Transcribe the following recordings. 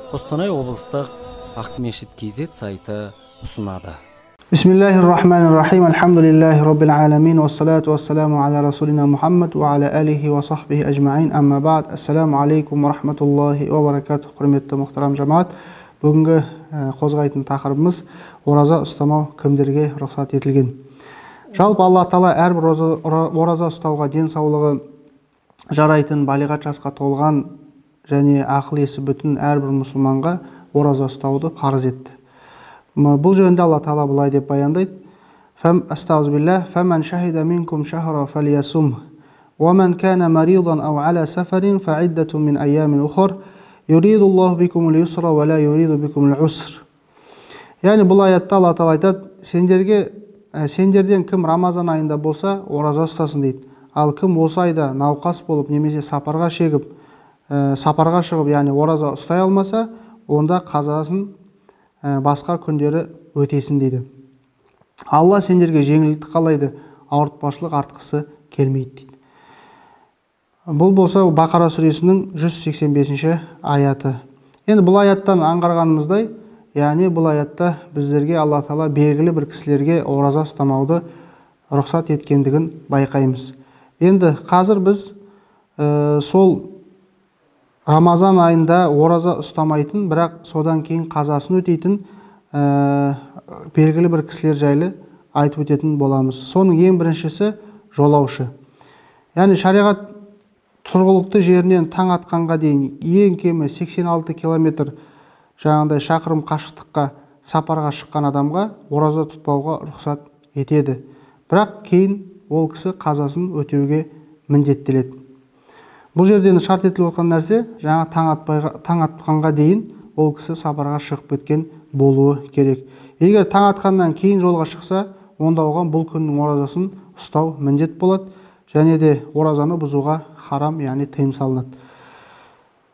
Қостанай облыстық Ақмешіт KZ сайты ұсынады. Бисмиллахир-рахманир-рахим. Альхамдулиллахи раббил аламин. Вассалату вассаламу аля расулина Мухаммад ва аля алихи ва сахбихи ажмаин. Амма бa'д. Ассаламу алейкум ва рахматуллахи ва баракатух. Құрметті мұхтарам жамаат, бүгінгі қозғайтын тақырыбымыз ораза ұстамау кімдерге рұқсат етілген. Жалпы Алла Тағала әрбір ораза ұстауға денсаулығы жарайтын, балиғат жасқа толған және ақыл есі бүтін әрбір мұсылманға ораза ұстауды парыз етті. Бұл жөнінде Алла Тағала былай деп баяндайды: Астағфируллах, фаман шахида минкум шахра фалиясум, ва ман кана маридан ау аля сафарин фаиддатун мин айямин ухар, юридуллаху бикумул юсра ва ла юриду бикумул уср. Яғни бұл аятта Алла Тағала айтады: сендерден кім Рамазан айында болса, ораза ұстасын дейді. Ал кім осы айда науқас болып немесе сапарға шегіп, сапарға шығып, яғни ораза ұстай алмаса, онда қазасын басқа күндері өтесін дейді. Алла сендерге жеңілдікті қалайды, ауыртпашылық артқысы келмейді дейді. Бұл болса Бақара сүресінің 185-ші аяты. Енді бұл аяттан аңғарғанымыздай, яғни бұл аятта біздерге Алла Тағала белгілі бір кісілерге ораза ұстамауды рұқсат еткендігін байқаймыз. Енді қазір біз сол Рамазан айында ораза ұстамайтын, бірақ содан кейін қазасын өтейтін белгілі бір кісілер жайлы айтып өтетін боламыз. Соның ең біріншісі жолаушы. Яғни шариғат тұрғылықты жерінен таң атқанға дейін ең кемі 86 километр жаңағындай шақырым қашықтыққа сапарға шыққан адамға ораза тұтпауға рұқсат етеді. Бірақ кейін ол кісі қазасын өтеуге міндеттеледі. Бұл жерден шарт етіліп отқан нәрсе, жаңа таң атқанға дейін ол кісі сапарға шығып кеткен болуы керек. Егер таң атқаннан кейін жолға шықса, онда оған бұл күннің оразасын ұстау міндет болады, және де оразаны бұзуға харам, яғни тыйым салынады.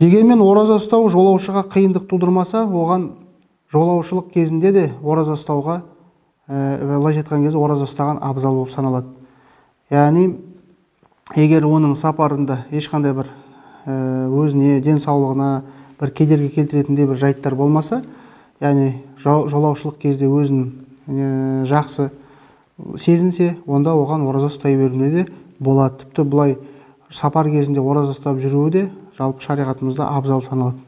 Дегенмен ораза ұстау жолаушыға қиындық тудырмаса, оған жолаушылық кезінде де ораза ұстауға, былайша айтқан кезде ораза ұстаған абзал болып саналады. Яғни егер оның сапарында ешқандай бір өзіне, денсаулығына бір кедергі келтіретіндей бір жайттар болмаса, яғни жолаушылық кезде өзін жақсы сезінсе, онда оған ораза ұстай беруіне де болады. Тіпті бұлай сапар кезінде ораза ұстап жүруі де жалпы шариғатымызда абзал саналады.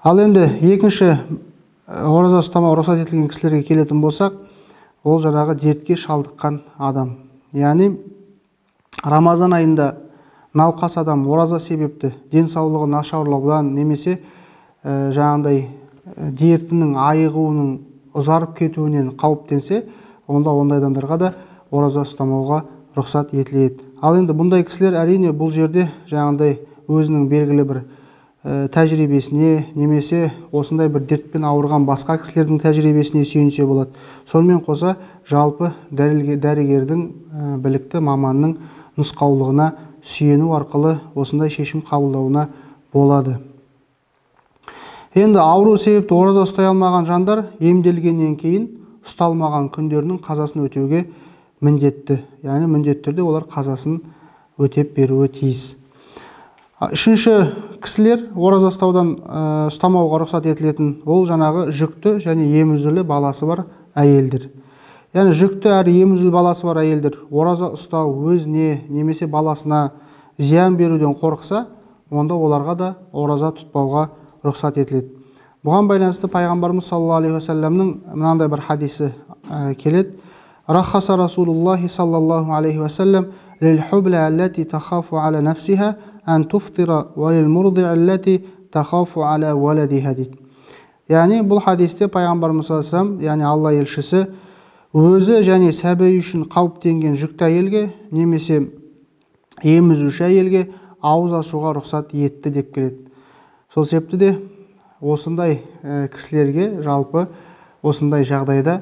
Ал енді екінші ораза ұстамау рұқсат етілген кісілерге келетін болсақ, ол жаңағы дертке шалдыққан адам. Яғни Рамазан айында науқас адам ораза себепті денсаулығы нашарлаудан немесе жаңағындай дертінің айығуының ұзарып кетуінен қауіптенсе, онда ондай адамдарға да ораза ұстамауға рұқсат етіледі. Ал енді бұндай кісілер әрине бұл жерде жаңағындай өзінің белгілі бір тәжірибесіне немесе осындай бір дертпен ауырған басқа кісілердің тәжірибесіне сүйенсе болады. Сонымен қоса жалпы дәрігердің, білікті маманның нұсқаулығына сүйену арқылы осындай шешім қабылдауына болады. Енді ауру себепті ораза ұстай алмаған жандар емделгеннен кейін ұсталмаған күндерінің қазасын өтеуге міндетті. Яғни міндетті түрде олар қазасын өтеп беруі тиіс. Үшінші кісілер ораза ұстаудан ұстамауға рұқсат етілетін, ол жаңағы жүкті және емізулі баласы бар әйелдер. Яғни жүкті әрі емізулі баласы бар әйелдер ораза ұстау өзіне немесе баласына зиян беруден қорықса, онда оларға да ораза тұтпауға рұқсат етіледі. Бұған байланысты пайғамбарымыз саллаллаху алейхи уассаламның мынандай бір хадисі келеді. Рахаса Расулуллахи саллаллаху алейхи уассалам лил-хубла аллати тахафу аля нафсиха ан туфтира ва лил-мурди'и аллати тахафу аля валадиха дейді. Яғни бұл хадисте пайғамбарымыз саллаллаху алейхи уассалам, яғни Алла елшісі өзі және сәби үшін қауіптенген жүкті әйелге немесе емізуші әйелге ауыз ашуға рұқсат етті деп келеді. Сол себепті де осындай кісілерге жалпы осындай жағдайда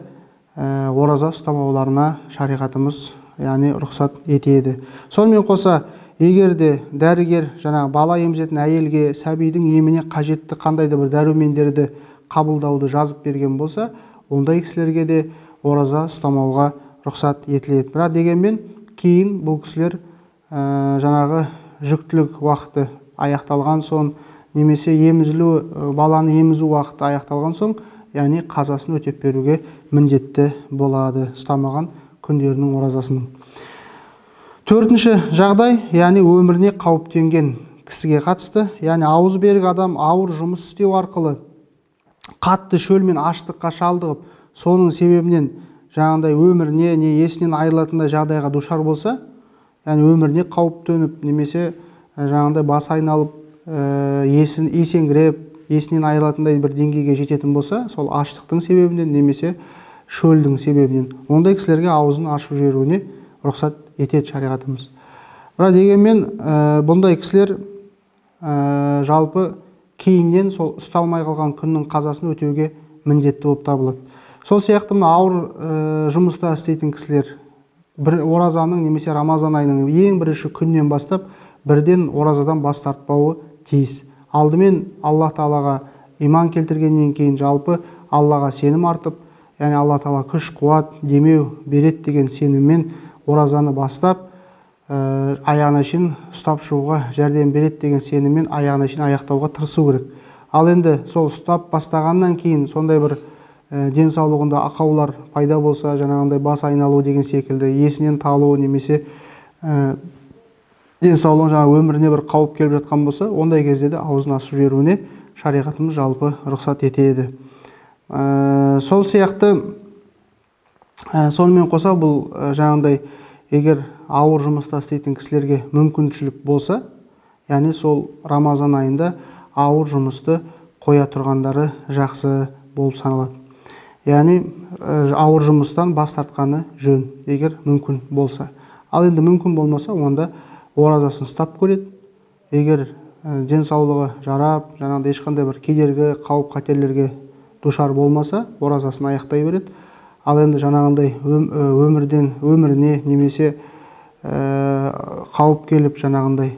ораза ұстамауларына шариғатымыз яғни рұқсат етеді. Сонымен қоса егер де дәрігер жаңағы бала емізетін әйелге сәбидің еміне қажетті қандай да бір дәрумендерді қабылдауды жазып берген болса, ондай кісілерге де ораза ұстамауға рұқсат етіледі. Бірақ дегенмен кейін бұл кісілер жаңағы жүктілік уақыты аяқталған соң немесе емізілу, баланы емізу уақыты аяқталған соң, яғни қазасын өтеп беруге міндетті болады ұстамаған күндерінің оразасының. Төртінші жағдай, яғни өміріне қауіптенген кісіге қатысты, яғни ауыз берік адам ауыр жұмыс істеу арқылы қатты шөл мен аштыққа шалдығып, соның себебінен жаңағындай өміріне не есінен айырылатындай жағдайға душар болса, яғни өміріне қауіп төніп, немесе жаңағындай басы айналып, есеңгіреп, есінен айырылатындай бір деңгейге жететін болса, сол аштықтың себебінен немесе шөлдің себебінен ондай кісілерге аузын ашып жіберуіне рұқсат етеді шариғатымыз. Бірақ дегенмен бұндай кісілер жалпы кейіннен сол ұсталмай қалған күннің қазасын өтеуге міндетті болып табылады. Сол сияқты мына ауыр жұмыста істейтін кісілер бір оразаның немесе Рамазан айының ең бірінші күннен бастап бірден оразадан бас тартпауы тиіс. Алдымен Алла Тағалаға иман келтіргеннен кейін жалпы Аллаға сенім артып, яғни Алла Тағала күш, қуат, демеу береді деген сеніммен оразаны бастап, аяғына шейін ұстап шығуға жәрдем береді деген сеніммен аяғына шейін аяқтауға тырысу керек. Ал енді сол ұстап бастағаннан кейін сондай бір денсаулығында ақаулар пайда болса, жаңағындай бас айналу деген секілді, есінен талу немесе денсаулығын жаңа өміріне бір қауіп келіп жатқан болса, ондай кезде де аузын ашып жіберуіне шариғатымыз жалпы рұқсат етеді. Сол сияқты сонымен қоса бұл жаңағындай егер ауыр жұмыста істейтін кісілерге мүмкіншілік болса, яғни сол Рамазан айында ауыр жұмысты қоя тұрғандары жақсы болып саналады. Яғни ауыр жұмыстан бас тартқаны жөн, егер мүмкін болса. Ал енді мүмкін болмаса, онда оразасын ұстап көреді. Егер денсаулығы жарап, жаңағыдай ешқандай бір кедергі, қауіп қатерлерге душар болмаса, оразасын аяқтай береді. Ал енді жаңағындай өмірден өміріне немесе қауіп келіп жаңағындай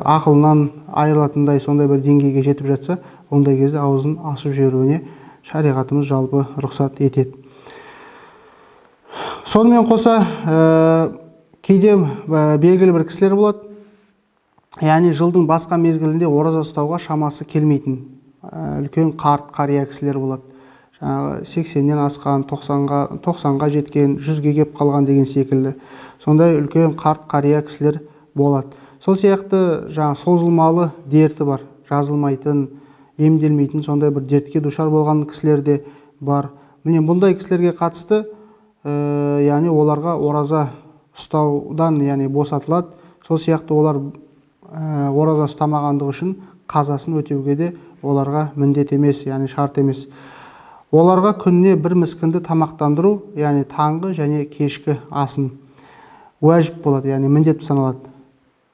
ақылынан айырылатындай сондай бір деңгейге жетіп жатса, ондай кезде аузын ашып жіберуіне шариғатымыз жалпы рұқсат етеді. Сонымен қоса кейде белгілі бір кісілер болады, яғни жылдың басқа мезгілінде ораза ұстауға шамасы келмейтін үлкен қарт қария кісілер болады. Жаңағы 80-нен асқан, 90-ға жеткен, 100-ге кеп қалған деген секілді. Сондай үлкен қарт қария кісілер болады. Сол сияқты жаңа созылмалы дерті бар, жазылмайтын, емделмейтін сондай бір дертке душар болған кісілер де бар. Міне бұндай кісілерге қатысты, яғни оларға ораза ұстаудан, яғни босатылады. Сол сияқты олар ораза ұстамағандығы үшін қазасын өтеуге де оларға міндет емес, яғни шарт емес. Оларға күніне бір міскінді тамақтандыру, яғни таңғы және кешкі асын уәжіп болады, яғни міндет саналады.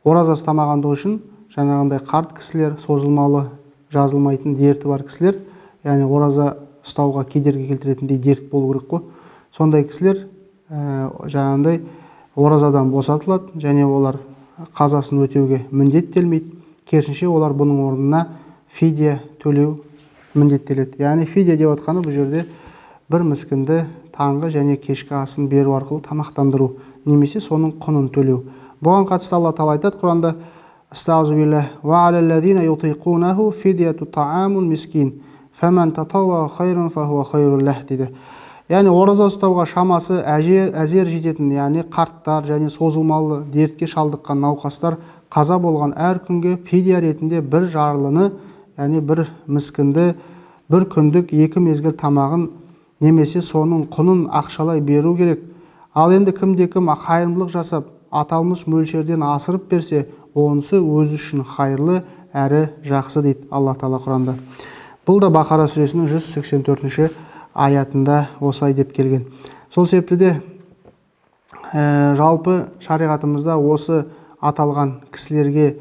Ораза ұстамағандығы үшін жаңағындай қарт кісілер, созылмалы жазылмайтын дерті бар кісілер, яғни ораза ұстауға кедергі келтіретіндей дерт болу керек қой. Сондай кісілер жаңағындай оразадан босатылады және олар қазасын өтеуге міндеттелмейді. Керісінше олар бұның орнына фидия төлеу міндеттеледі. Яғни фидия деп атқаны бұл жерде бір міскінді таңғы және кешкі асын беру арқылы тамақтандыру немесе соның құнын төлеу. Бұған қатысты Алла Тағала айтады Құранда: Астағфиру биллах ва алаллазина ютиқунаху фидияту таамун мискин фаман татавва хайран фахуа хайрул лах дейді. Яғни ораза ұстауға шамасы әзер жететін, яғни қарттар және созылмалы дертке шалдыққан науқастар қаза болған әр күнге фидия ретінде бір жарлыны, яғни бір міскінді бір күндік екі мезгіл тамағын немесе соның құнын ақшалай беру керек. Ал енді кімде-кім қайырымдылық жасап, аталмыш мөлшерден асырып берсе, онысы өзі үшін хайырлы әрі жақсы дейді Алла Тағала Құранда. Бұл да Бақара сүресінің 184-ші аятында осылай деп келген. Сол себепті де жалпы шариғатымызда осы аталған кісілерге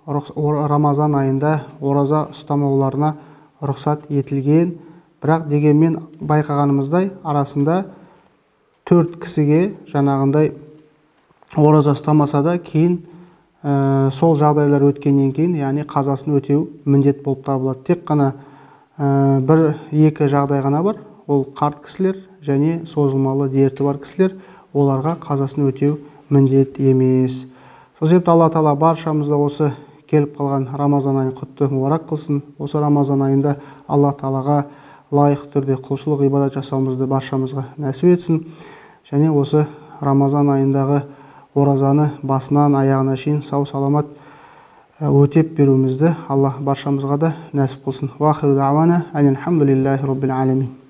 Рамазан айында ораза ұстамауларына рұқсат етілген. Бірақ дегенмен байқағанымыздай арасында 4 кісіге жаңағындай ораза ұстамаса да кейін сол жағдайлар өткеннен кейін, яғни қазасын өтеу міндет болып табылады. Тек қана бір-екі жағдай ғана бар. Ол қарт кісілер және созылмалы дерті бар кісілер, оларға қазасын өтеу міндет емес. Сол себепті Алла Тағала баршамызды осы келіп қалған Рамазан айын құтты мүбарак қылсын. Осы Рамазан айында Алла Тағалаға лайық түрде құлшылық ибадат жасауымызды баршамызға нәсіп етсін. Және осы Рамазан айындағы оразаны басынан аяғына шейін сау саламат өтеп беруімізді Алла баршамызға да нәсіп қылсын. Уахиру дауана анилхамдулиллахи роббил аламин.